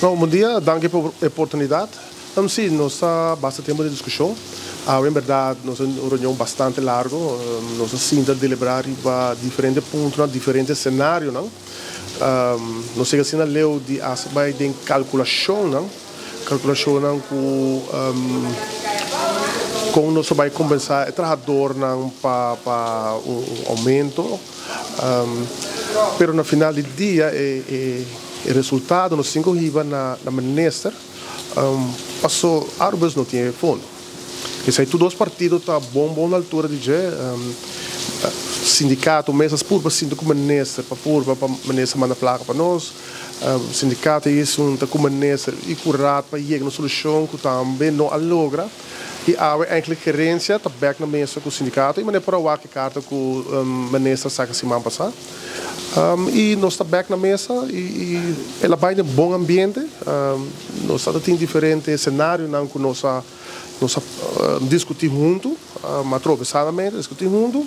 No, bon dia, danki pa e oportunidat. Si, nos ta basta tempu den diskushon. Awe en bèrdat nos a un reunion bastante largu. Nos a sinta deliberá riba diferente puntonan, diferente senarionan. Nos yega asina leu di hasta bai den kalkulashonnan, kalkulashonnan ku kon nos ta bai kompensá e trahadornan pa pa un oumento. Pero na final di dia e resultado nos tin ku hiba na minister paso Arubus no tin e fondo. Esei tur dos partido ta bon bon na altura di dje. Sindikato mes a purba sinti ku minister pa purba pa minister manda plaka pa nos. Sindikato a junta ku minister i ku raad pa yega na un solushon ku tambe no a logra. I awe enkele gerensia ta bek na mesa ku sindikato i manera por a wak e karta ku minister a saka siman pasá. I nos ta bek na mesa i el a bai den bon ambiente. Nos ta tin diferente senarionan ku nos a nos a diskutí huntu, atrobe sanamente diskutí huntu.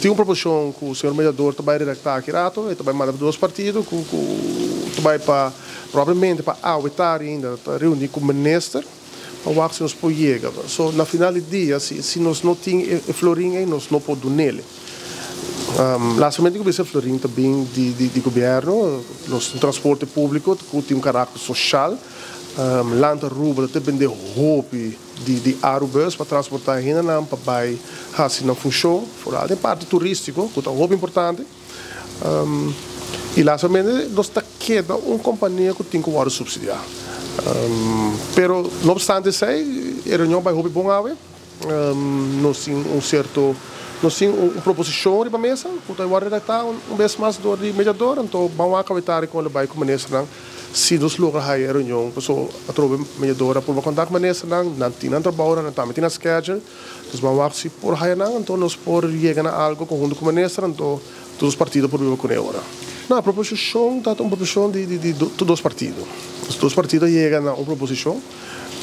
Tin un proposishon ku señor mediador ta bai redaktá aki rato, e ta bai manda pa dos partido ku ku ta bai pa probablemente pa awe tardi ainda ta reuní ku minister. Pa wak si nos por yega. So na final di dia si si nos no tin e florin ei nos no por dunele. Lastimamente ku bisa e florin ta bin di di di gobierno, nos tin transporte publico ku tin un karakter soshal. Land Aruba ta depende hopi di di Arubus pa transporta hendenan pa bai hasi nan funshon, foral den parti turistico ku ta hopi importante. Y lastimamente nos ta keda un compania cu tin cu wordo subsidia. Pero no obstante esey e reunion bay hopi bon awe. Nos tin un cierto, nos tin un proposicion riba mesa cu ta wordo redacta un bes mas door di mediador. Anto ban wak awe tardi con lo bay cu ministernan si nos logra haya e reunion. Pasobra atrobe mediador a purba contact ministernan, nan tin nan trabao, nan tambe tin nan schedule. Nos ban wak si por haya nan, anto nos por yega na algo conhunto cu minister, anto tur dos partido por biba cune ora. No, e proposicion ta un proposicion di di tur dos partido. Nos dos partido a yega na un proposicion,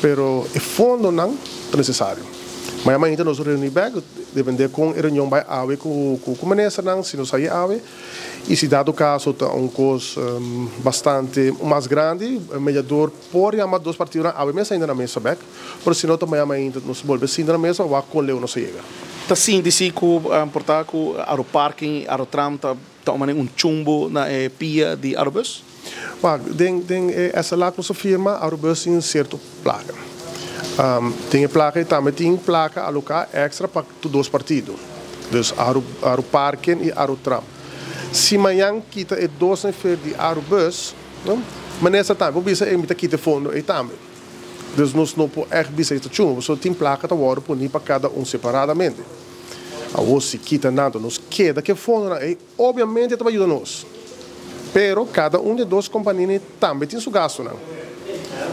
pero e fondonan ta necesario. Mañana mainta nos lo reuni bek, depende con e reunion bay awe cu cu ministernan, si nos haya awe, y si dado caso ta un cos bastante mas grandi, e mediador por yama dos partidonan awe mes ainda na mesa bek. Pero si no ta maña mainta nos bolbe sinta na mesa wak kon leu nos a yega. Ta sinti si ku por ta ku Aruparking i Arutram ta ta manera un chumbo na e pia di Arubus? Wak, den den e SLA ku nos a firma Arubus tin sierto plaka. Den e plaka ei tambe tin plaka aloká èkstra pa tur dos partido, dus Aru Aruparking i Arutram. Si mañan kita e dos nefer di Arubus, minister tambe por bisa ei mi ta kita e fondo ei tambe. Dus nos no por ègt bisa e ta chungo, pasobra tin plaka ta wòrdu poní pa kada un separadamente. Awor si kita nan ta nos keda ku e fondonan ei, obiamente e ta bai yuda nos. Pero kada un di e dos kompanianan tambe tin su gastunan.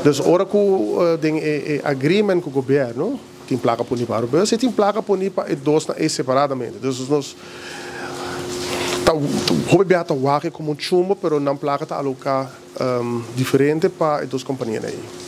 Dus ora ku den e agreement ku gobièrnu tin plaka poní pa Arubus i tin plaka poní pa e dosnan ei separadamente. Dus nos ta hopi biaha ta wak e komo un chumbo, pero nan plaka ta aloká. Diferente pa e dos kompanianan ei.